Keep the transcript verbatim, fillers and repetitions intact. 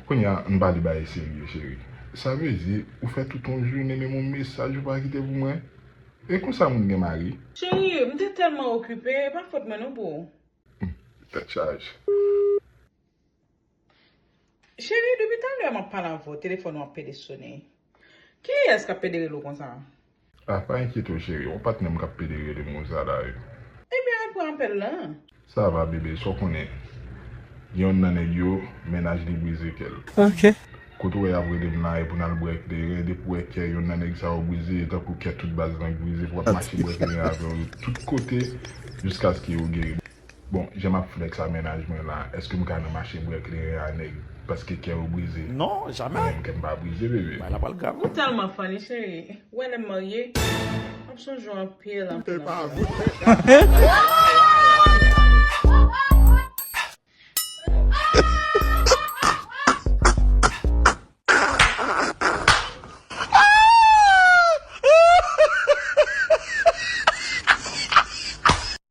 Kounye a, ann pale bagay serye, cheri. Sa vle di, ou fè tout yon jounen, menm yon mesaj ou pa kite pou mwen? E konsa moun gen mari? Cheri, m te tèlman okipe, e pa fòt mwen non, boo. Tèt chaje. Cheri, depi talè m ap pale avè w, telefòn ou ap pede sone. Kiyès k ap pede rele w konsa? Ah, pa enkyete w, cheri, yon patnè m k ap pede rele m konsa la wi. Ebyen, repran apèl lan. Sa va, bebe, sa w konnen. Gen yonn nan nèg yo, mennaj li brize kè l. Ok. Kote w wè y ap rele m la, e pou n al bwè kleren, depi w wè kè yonn nan nèg sa yo brize, e tankou kè tout baz lan k brize, pou w ap mache bwè kleren avè yo tout kote, jiskaske yo geri. Bon, jan m ap flex a mennaj mwen la, èske m ka nan mache bwè kleren a nèg paske kè yo brize? Non, jamè. Mwen menm kè m pa brize, bebe. Bagay la pral grav. Ou tèlman funny, cheri. Ou wè lè m marye, m ap sonje w anpil, anpil, anpil.